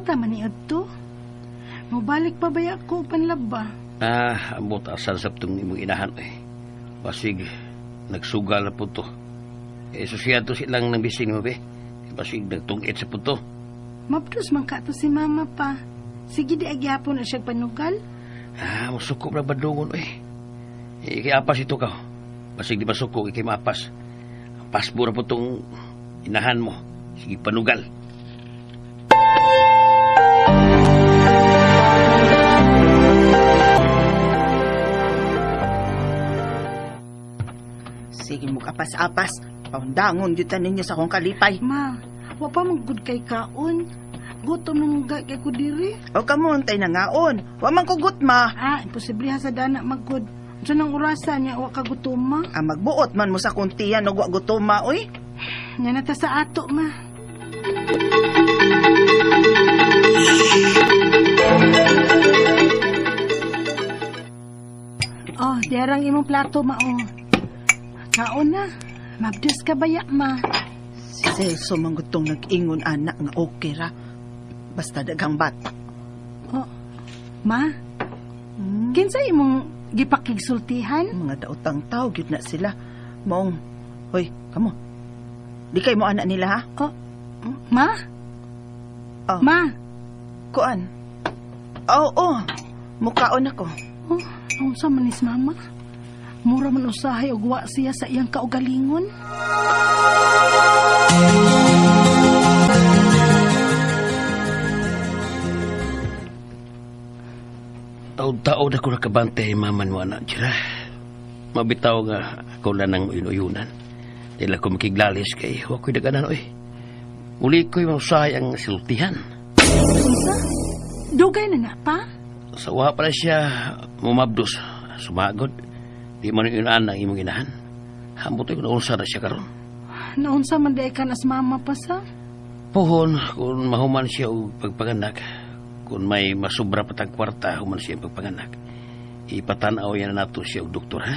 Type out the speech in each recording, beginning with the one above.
ta maniod to? Mobalik pa ba ako panlaba? Ah, ambot asal sa itong imong inahan eh. Basig, nagsugal na po to. Eh, susyado silang ng bising mo, be. Basig, nagtungit sa po to. Mabdos man ka to si mama pa. Sige di agyapon na siya panugal. Ah, musuko na badungon, eh. Eh, kay apas ito ka. Basig di masuko, ikay maapas. Pasbo na po tong inahan mo. Sige, panugal. Sige mo apas-apas. Paundangon gyud ta ninyo sa akong kalipay. Ma, wa pa man gud kay kaon. Gutom na mong kay ko diri. O kamo untay na ngaon. Wa man kugot ma. Ah, imposible ha sa dana magud. Unsa nang orasa niya wa ka gutom ma? Ang magbuot man mo sa kuntiyan og wa gutom ma oy. Nya na ta sa ato ma. Oh, diarang imong plato ma oh. Kaon na. Mabdos ka baya ma. Si Celso man gud tong nag-ingon anak nga okay ra. Basta daghang bata. Oh, ma, kinsa imong gipakigsultihan? Mga daotang tao gyud na sila. Maong, hoy, kamo. Di kay mo anak nila ha? Oh, ma? Oh. Ma? Kuan. Oo, oh, mukaon ako. Oh, unsa man is mama? Mura man usahay og wa siya sa iyang kaugalingon. Taod-taod ako nakabante, mama mo, anak, Jira. Mabitaw nga ako lang ang uyun-uyunan. Dahil ako makiglalis kay wa ko'y daganan, oy. Muli ko'y mausahay ang siltihan. Unsa? Dugay na na pa? Sa wa pala siya mumabdos, sumagod. Di man yung inaan ang imong inahan. Hambot ay kung naunsa na siya karon. Naunsa man di ka nas mama pa sa? Pohon, kung mahuman siya og pagpanganak, kung may masubra patang kwarta, human siya ang pagpanganak. Ipatanaw yan na nato siya og doktor, ha?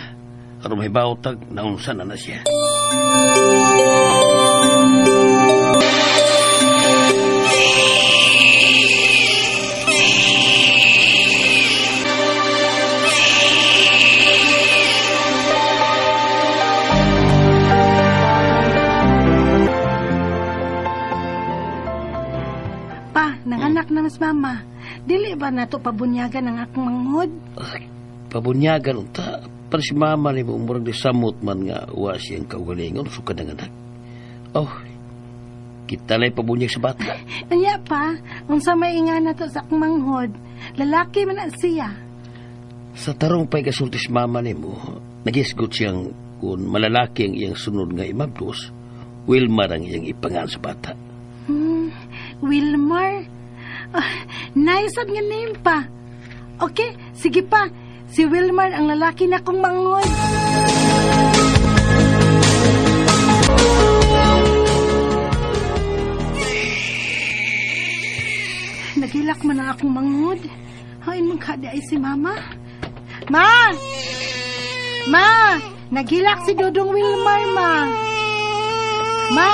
Aron mahibaw tag, naunsa na na siya. Pa, nanganak na mas mama. Dili ba nato pabunyagan ang akong manghod? Ay, pabunyagan unta. Para si mama ni mo, murag di samot man nga wa siyang kaugalingon, suka ng anak. Oh, kita la'y pabunyag sa bata. Anya pa, unsa may inga na to sa akong manghod. Lalaki man na siya. Sa tarong pa'y kasulti si mama ni mo, nagisgot siyang kung malalaki ang iyang sunod nga imabdos, Wilmar ang iyang ipangan sa bata. Wilmar? Ah, nice nga name pa. Okay, sige pa. Si Wilmar ang lalaki na kong manghod. Nagilak man ang akong manghod. Hain man kada ay si mama. Ma! Ma! Nagilak si Dodong Wilmar, ma. Ma!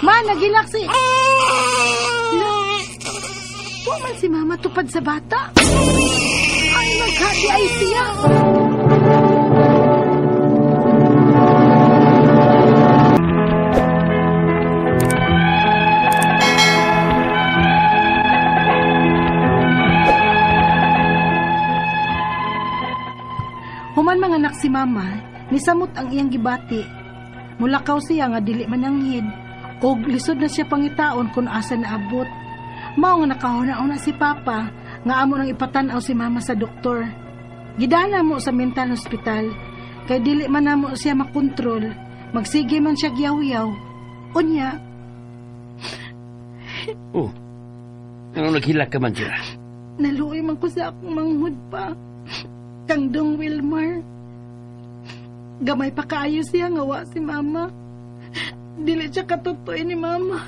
Ma, nagilak si... La, wa man si mama tupad sa bata. Ay, magkadi ay siya. Human mga anak si mama, nisamot ang iyang gibati. Mulakaw siya nga dili mananghid, og lisod na siya pangitaon kung asa naabot. Mao nga nakahuna-una si Papa nga amo nang ipatan-aw si mama sa doktor. Gidala mo sa mental hospital, kay dili man namo siya makontrol, magsige man siya giyaw-yaw. Unya. Oh, ano naghilak ka man siya? Naluoy man ko sa akong manghud pa. Kang Dong Wilmar. Gamay pa kaayo siya nga wa si mama. Dili siya katutoy ni mama.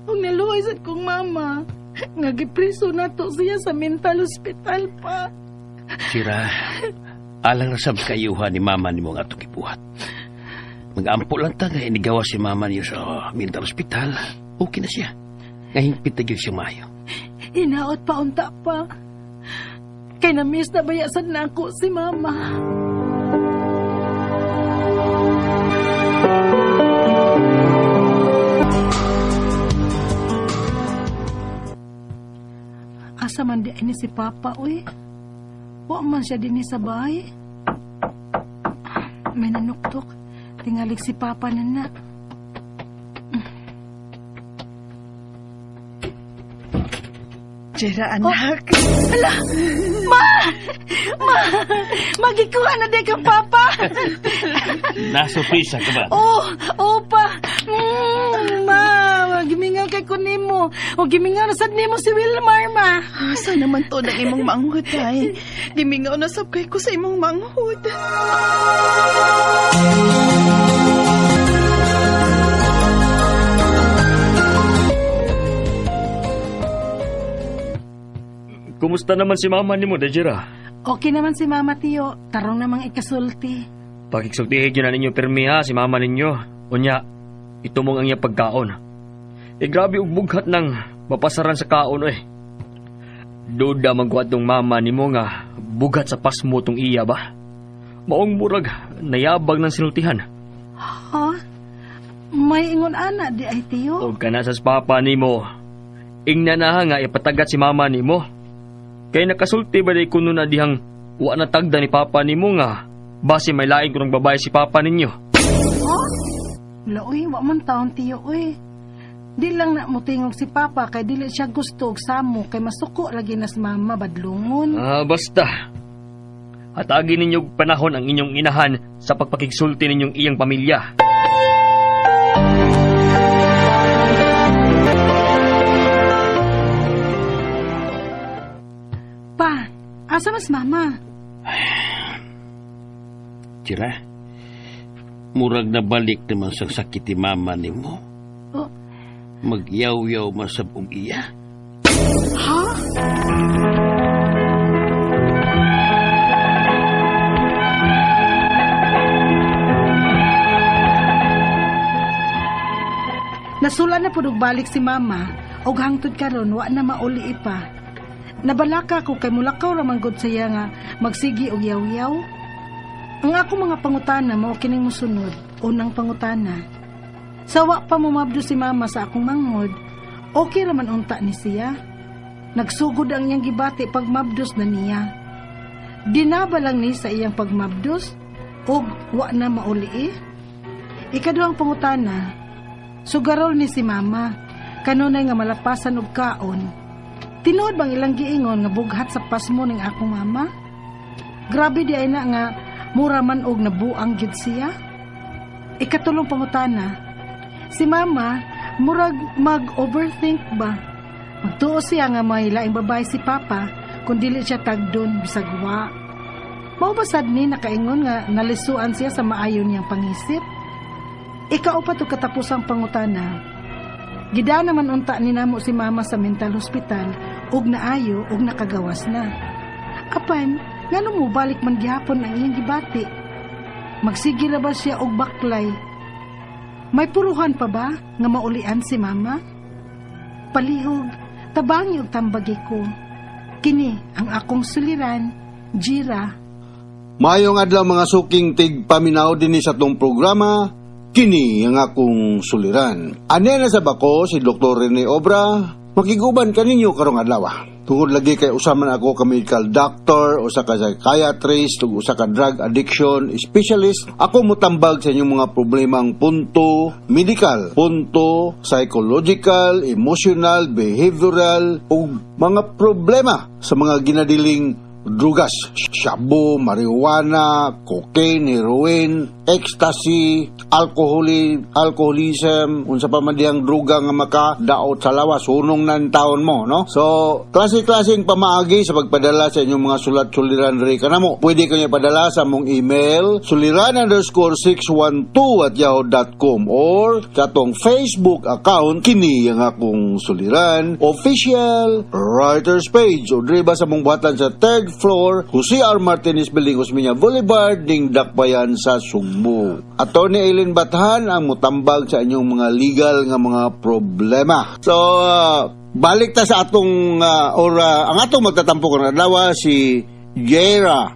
Kung naluoy sad kong mama, nga gipriso na to siya sa mental hospital pa. Sira, alang rasab kayuha ni mama ni mo nga atong gibuhat. Mag-ampo lang ta nga inigawa si mama niyo sa mental hospital. Okay na siya. Nga hingpit na gyud siya maayo. Hinaot pa unta pa. Kay na-miss na baya sad na ako si Mama. Asa man di ni si Papa, uy. Wa man siya dinhi sa bahay. May nanuktok. Tingalig si Papa na na. Jera, anak. Hala! Ma! Ma! Magikuha na di kang Papa! Nasurpresa ka ba? Oh, oh pa. Ma, gimingaw kay ko nimo. O gimingaw na sad nimo si Wilmar, ma. Asa naman to ng imong manghod, ay. Gimingaw na sab kay ko sa imong manghod. Kumusta naman si mama nimo, Dejira? Okay naman si Mama, Tiyo. Tarong namang ikasulti. Pakiksultihin yun na ninyo pirmi ha, si mama ninyo. Unya, itumong ang iya pagkaon. E grabe og bughat ng mapasaran sa kaon eh. Duda magkuhat tong mama nimo nga bughat sa pasmo tong iya ba? Maong murag nayabag ng sinultihan. Ha? May ingon ana di ay, Tiyo. Og kana sa papa nimo. Ingna na ha nga ipatagat si mama nimo. Kay nakasulti ba di kuno na dihang wa na tagda ni papa nimo nga base may lain kunong babae si papa ninyo. Oh? Wala, uy, wa man taon, Tiyo, uy. Di lang na mutingog si Papa kay dili siya gusto og samo kay masuko lagi nas mama badlungon. Ah, basta. Hatagi ninyo og panahon ang inyong inahan sa pagpakigsulti ninyong iyang pamilya. Pa, asa mas mama? Tira, murag nabalik naman sa sakit ni mama nimo. Oh, Magyaw-yaw man sab og iya. Ha? Nasula na pud og balik si mama og hangtod karon wa na mauli pa. Nabalaka ko kay mulakaw ra man gud siya nga magsigi og yaw-yaw. Ang ako mga pangutana mao kining mosunod. Unang pangutana. Sawa pa mumabdo si mama sa akong manghod, okay ra man unta ni siya. Nagsugod ang iyang gibati pagmabdos na niya. Dinaba lang ni sa iyang pagmabdos og wa na mauli eh. Ikaduhang pangutana, sugarol ni si mama, kanunay nga malapasan og kaon. Tinuod bang ilang giingon nga bughat sa pasmo ning akong mama? Grabe di ay na nga mura man og nabuang gyud siya. Ikatulong pangutana, si mama murag mag-overthink ba? Magtuo siya nga may laing babae si papa kung dili siya tagdon bisag wa. Mao ba sad ni nakaingon nga nalisuan siya sa maayo niyang pangisip? Ikaupat og katapusang pangutana. Gida naman unta ni namo si mama sa mental hospital ug naayo ug nakagawas na. Apan, ngano mo balik man gihapon ang iyang gibati? Magsige ra ba siya og baklay? May puruhan pa ba nga maulian si mama? Palihog, tabangi og tambagi ko. Kini ang akong suliran, Jira. Maayong adlaw mga suking tigpaminaw dinhi sa atong programa, kini ang akong suliran. Ane na sa bako si Dr. Rene Obra, makiguban kaninyo karong adlaw. Tungod lagi kay usa man ako ka medical doctor, usa ka psychiatrist, ug usa ka drug addiction specialist, ako motambag sa inyong mga problemang punto medical, punto psychological, emotional, behavioral, ug mga problema sa mga ginadiling drugas, shabu, marijuana, cocaine, heroin, ecstasy, alcoholism, unsa pa man diyang druga nga makadaot sa lawas, hunong ng taon mo, no? So, klase-klaseng pamaagi sa pagpadala sa inyong mga sulat-suliran diri kanamo. Pwede kanyo ipadala sa among email, suliran_612@yahoo.com or sa atong Facebook account, kini ang akong suliran, official writers page, o diri ba sa among buhatan sa third floor, Jose R. Martinez Building, Osmeña Boulevard, ning Dakbayan sa Sugbo. Attorney Eileen Bathan ang mutambag sa inyong mga legal nga mga problema. So, balik ta sa atong or ang atong magtatampo karon adlaw, si Jera.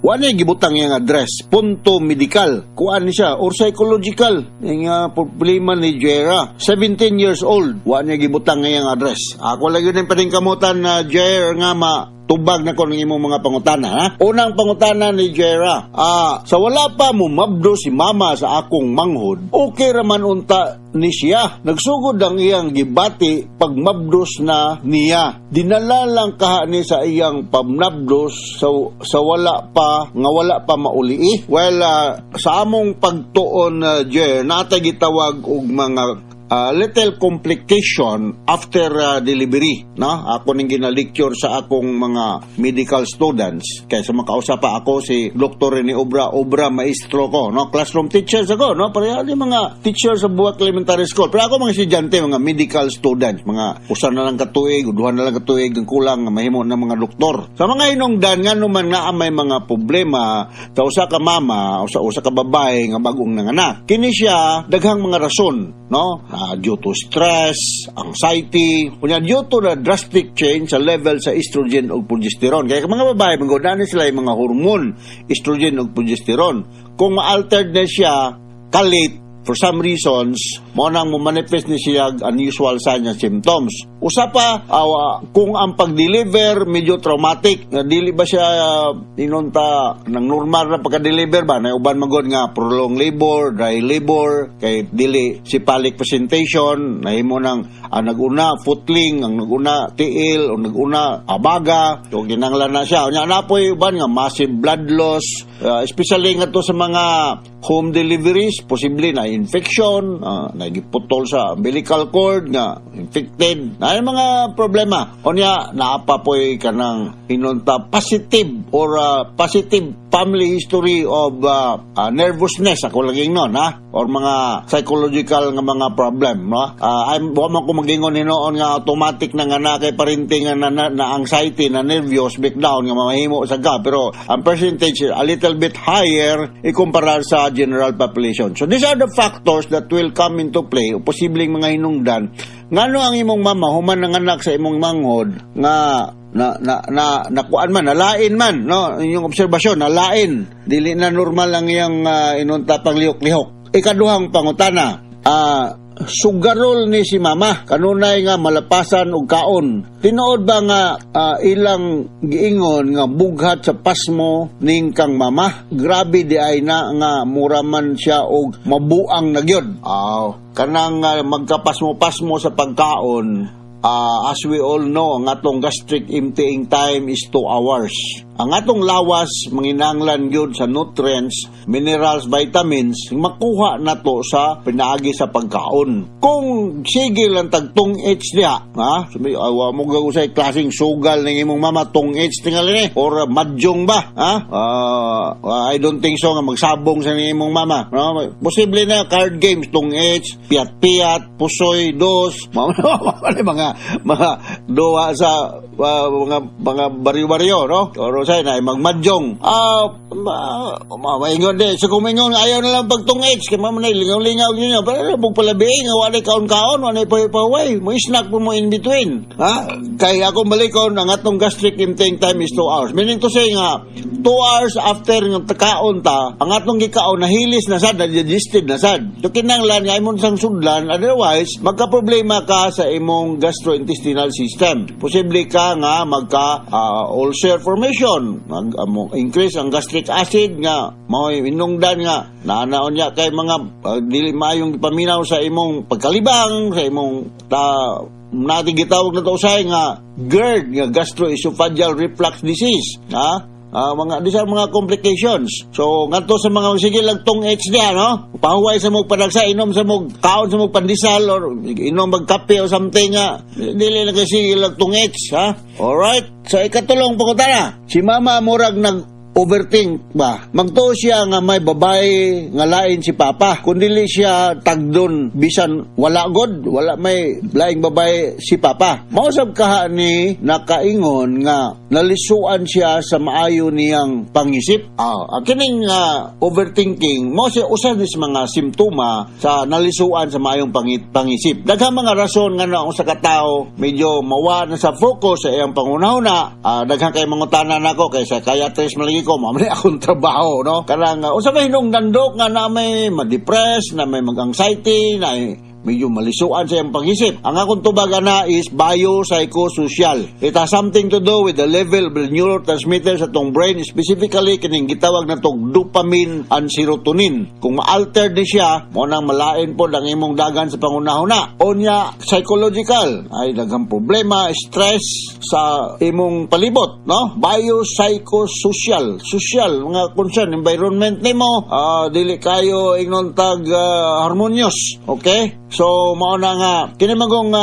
Wa na gibutang iyang address, punto medical. Kuan ni siya or psychological. Yung problema ni Jera. 17 years old. Wa niya gibutang iyang address. Ako lang yun ang paningkamutan na Jera nga ma tubag na ko ng imong mga pangutana. Ha? Unang pangutana ni Jera, sa wala pa mumabdo si mama sa akong manghod, okay raman unta ni siya. Nagsugod ang iyang gibati pagmabdos na niya. Dinala lang kaha ni sa iyang pamnabdos sa wala pa nga wala pa maulii. Well, sa among pagtuon, Jer, natay gitawag og mga little complication after delivery, no? Ako ning gina-lecture sa akong mga medical students kay sa makausap pa ako si Dr. Rene Obra, Obra maestro ko, no? Classroom teachers ako, no? Pareha di mga teacher sa Buwak Elementary School, pero ako mga estudyante, mga medical students, mga usa na lang katuig, duha na lang katuig ang kulang nga mahimo ng mga doktor. Sa mga hinungdan nga naman nga may mga problema sa usa ka mama o sa usa ka babae nga bagong nanganak, kini siya daghang mga rason, no? Due to stress, anxiety, unya due to the drastic change sa level sa estrogen ug progesterone. Kaya mga babae, manggod sila yung mga hormone, estrogen ug progesterone. Kung ma-altered na siya, kalit, for some reasons, mo nang mo manifest ni siya unusual signs and symptoms. Usa pa, kung ang pag-deliver medyo traumatic, nga dili ba siya inunta ng normal na pagka-deliver ba, na uban magod nga prolonged labor, dry labor, kay dili cephalic presentation, nahimo nang naguna footling, ang naguna tiil, o naguna abaga, so kinanglan na siya. Unya napoy uban nga massive blood loss, especially nga to sa mga home deliveries, posible na infection, na giputol sa umbilical cord nga infected, na yung mga problema. Unya naa pa poy kanang inunta positive or positive family history of nervousness ako laging nun, ha, or mga psychological nga mga problem, no? I'm wa man ko magingon hinuon nga automatic na nga na kay parinti nga na anxiety, na nervous breakdown nga mamahimo sa ka, pero ang percentage a little bit higher ikumpara sa general population. So these are the factors that will come into play o posibleng mga hinungdan ngano ang imong mama human nanganak sa imong manghod nga na na na nakuan man, nalain man, no? Inyong obserbasyon, nalain, dili na normal ang iyang inunta panglihok-lihok. Ikaduhang pangutana, sugarol ni si mama kanunay nga malapasan og kaon. Tinuod ba nga ilang giingon nga bughat sa pasmo ning kang mama? Grabe di ay na nga mura man siya og mabuang na gyud. Aw, kanang magkapasmo-pasmo sa pagkaon. As we all know, ang atong gastric emptying time is 2 hours. Ang atong lawas manginanglan gyud sa nutrients, minerals, vitamins, makuha nato sa pinaagi sa pagkaon. Kung sige lang tag tong H diha, ha? Sabi, awa mo gagusay klaseng sugal ng imong mama, tong H tingali ni or madyong ba, ha? I don't think so nga magsabong sa imong mama. No? Posible na card games, tong H, piyat-piyat, pusoy, dos, mga duwa sa mga baryo-baryo, no? Or say na magmadyong. Maingon di. So kung maingon, ayaw na lang pagtong H, kay mama na lingaw-lingaw ninyo. Pero bug palabi nga wala kaon-kaon, wala paway. Mo snack po mo in between. Ha? Kay ako balikon, ang atong gastric emptying time is 2 hours. Meaning to say nga, 2 hours after nga kaon ta, ang atong gikaon nahilis na sad, na-digested na sad. So kinanglan nga imong sang sudlan, otherwise magka-problema ka sa imong gastrointestinal system. Posible ka nga magka ulcer formation, mag increase ang gastric acid nga mao'y inungdan nga naanaon niya kay mga dili maayong paminaw sa imong pagkalibang, sa imong ta natin gitawag na to usahay nga GERD, nga gastroesophageal reflux disease, ha? Mga these are mga complications. So ngadto sa mga sige lang tong H diha, no? Pahuway sa mog padagsa, inom sa mog kaon sa mog pandesal or inom magkape o something nga dili lang kay sige lang tong H, ha? Alright. Sa ikatulong pangutana, si mama murag nag Overthink ba? Magtuo siya nga may babae nga lain si Papa. Kung dili siya tagdon bisan wala god, wala may laing babae si Papa. Mausab kaha ni nakaingon nga nalisuan siya sa maayo niyang pangisip. Ah, kining overthinking mo siya usa ni sa mga simptoma sa nalisuan sa maayong pangisip. Daghang mga rason nga ang usa ka tawo medyo mawa na sa focus sa iyang panghunahuna. Daghan kay mangutana nako kay psychiatrist man lagi ko, mao man akong trabaho, no? Kanang unsa may hinungdan, Dok, nga na may ma-depress, na may mag-anxiety, na medyo malisuan sa iyang pangisip? Ang akong tubag ana is biopsychosocial. It has something to do with the level of the neurotransmitters sa atong brain, specifically kining gitawag na tong dopamine and serotonin. Kung ma-alter ni siya, mo nang malain po ang imong dagan sa pangunahuna. Onya, psychological, ay daghang problema, stress sa imong palibot, no? Biopsychosocial, social, mga concern, environment nimo, dili kayo ingnon tag harmonious, okay? So mao na nga kini magong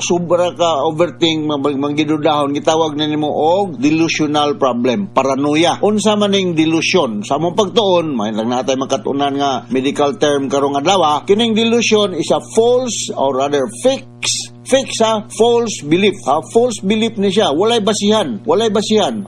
sobra ka overthink, manggidudahon, gitawag na nimo og delusional problem, paranoia. Unsa man ning delusion? Sa among pagtuon, may lang natay makatunan nga medical term karong adlaw, kining delusion is a false or rather fix ha, false belief. Ha, false belief ni siya. Walay basihan. Walay basihan.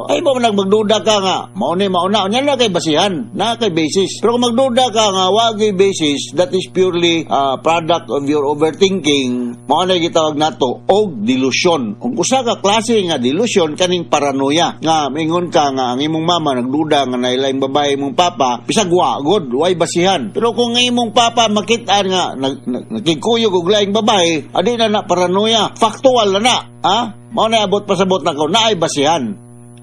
Ay ba man magduda ka nga, mao ni mao na, unya na kay basihan, na kay basis. Pero kung magduda ka nga wa kay basis, that is purely product of your overthinking, mao na gitawag nato og delusion. Ug usa ka klase nga delusion kaning paranoia. Nga mingon ka nga ang imong mama nagduda nga naay laing babae imong papa, bisag wa god, way basihan. Pero kung ang imong papa makit-an nga nakigkuyog og laing babae, adi na na paranoia. Factual na na. Ha? Mao na abot pasabot nako, naay basihan.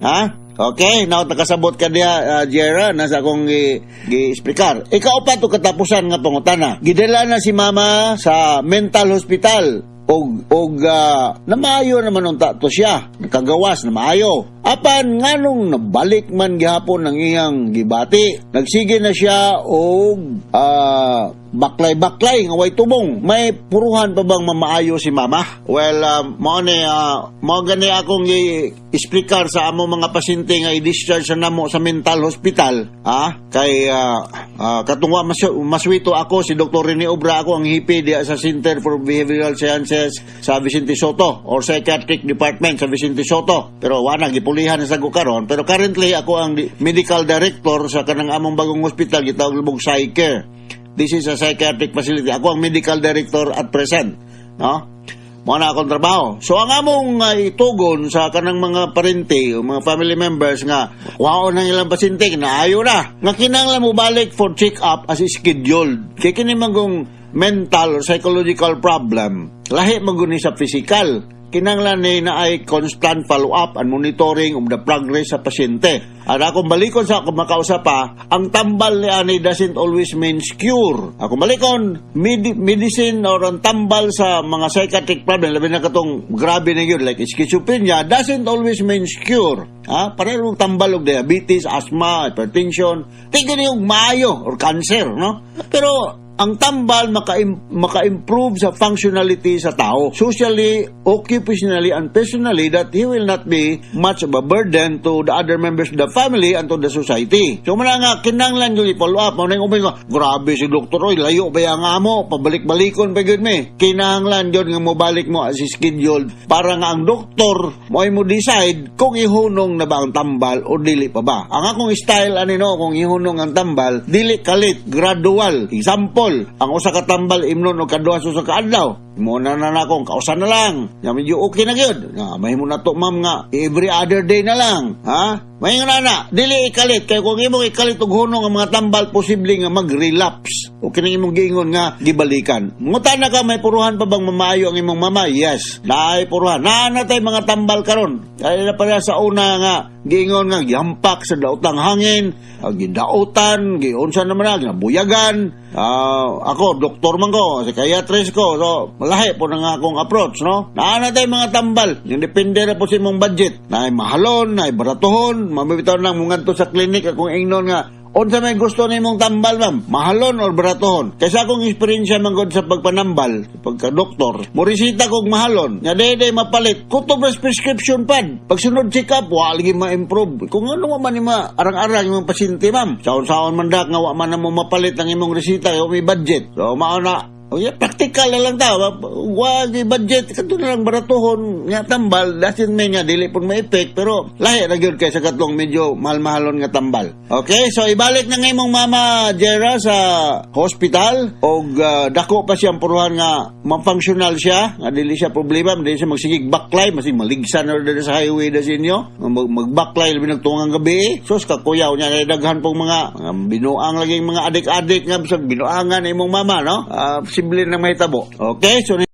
Ha? Okay, now nakasabot ka diha, Jera, nasa akong gi-explicar. Ikaw pa to katapusan nga pangutana. Gidala na si mama sa mental hospital og namaayo naman unta to siya, nakagawas na maayo. Apan nganong nabalik man gihapon ang iyang gibati? Nagsige na siya og baklay-baklay nga way tumong. May puruhan pa bang mamaayo si mama? Well, mao ni mao gani akong i-explicar sa among mga pasyente nga i-discharge sa namo sa mental hospital, ha? Kay katong wa maswito ako si Dr. Rene Obra, ako ang hepe diha sa Center for Behavioral Sciences sa Vicente Sotto or Psychiatric Department sa Vicente Sotto. Pero wa na gipulihan na sa ko karon, pero currently ako ang medical director sa kanang among bagong hospital gitawag og Psychcare. This is a psychiatric facility. Ako ang medical director at present. No? Mao na akong trabaho. So ang among itugon sa kanang mga parente o mga family members nga waon ang ilang pasyente naayo na, nga kinahanglan mo balik for check up as scheduled. Kay kini magong mental or psychological problem, lahi man gud ni sa physical. Kinahanglan ni na ay constant follow-up and monitoring of the progress sa pasyente. At akong balikon sa akong makausap pa, ang tambal ni ani doesn't always means cure. Akong balikon, medicine or ang tambal sa mga psychiatric problem, labi na katong grabe na yun, like schizophrenia, doesn't always means cure. Ha? Pareho mong tambal og diabetes, asthma, hypertension, tingnan yung maayo or cancer, no? Pero ang tambal maka-improve sa functionality sa tao socially, occupationally, and personally, that he will not be much of a burden to the other members of the family and to the society. So muna nga, kinanglan yung i-follow up. Muna yung umay nga, "Grabe si Doktor, oy, layo ba yung amo, pabalik-balikon pa gyud mi." Kinahanglan yun nga mobalik mo as scheduled para nga ang doktor mo ay mo decide kung ihunong na ba ang tambal o dili pa ba. Ang akong style ani no, kung ihunong ang tambal, dili kalit, gradual. Example, ang usa ka tambal imnon og kaduha sa usa ka adlaw. Mo na na akong kausa na lang. Ya medyo okay na gyud. Nga mahimo na to, ma'am, nga every other day na lang. Ha? Mahinga na na, dili ikalit kay kung imong ikalit og hunong ang mga tambal, posible nga mag-relapse. O kining imong giingon nga gibalikan. Ngutana ka, may puruhan pa bang mamaayo ang imong mama? Yes. Naay puruhan. Naa na tay mga tambal karon. Kaya na pala sa una nga giingon nga gihampak sa daotang hangin, gidautan, giunsa naman na, ginabuyagan. Ako, doktor man ko, psychiatrist ko. So, malahi po na nga akong approach, no? Naa na tay mga tambal. Yung depende na po sa imong budget. Naay mahalon, naay baratuhon, mamibitaw nang mungadto sa clinic akong ingnon nga Unsa may gusto nimong tambal, ma'am? Mahalon or baratohon? Kaysa akong eksperyensya man gud sa pagpanambal, sa pagka-doktor, moresita kog mahalon, nga dede mapalit, kutob ras prescription pad. Pagsunod check up, wa lagi ma-improve. Kung ano man ni ma arang-arang imong pasyente, ma'am. Saon-saon man dak nga wa man na mo mapalit ang imong resita kay may budget. So mao na. Oh, yeah, practical na lang ta. Wag budget kadto na lang baratohon nga tambal, doesn't mean nga dili pud ma-effect, pero lahi ra gyud kay sa katlong medyo mahal-mahalon nga tambal. Okay, so ibalik na nga imong mama, Jera, sa hospital og dako pa siyang puruhan nga ma-functional siya, nga dili siya problema, dili siya magsigig baklay, masig maligsan na diri sa highway da sa inyo, magbaklay labi nagtungang gabi. Sus kakuyaw niya na daghan pong mga binuang laging mga adik-adik nga bisag binuangan imong mama, no? Simple na mahitabo. Okay, so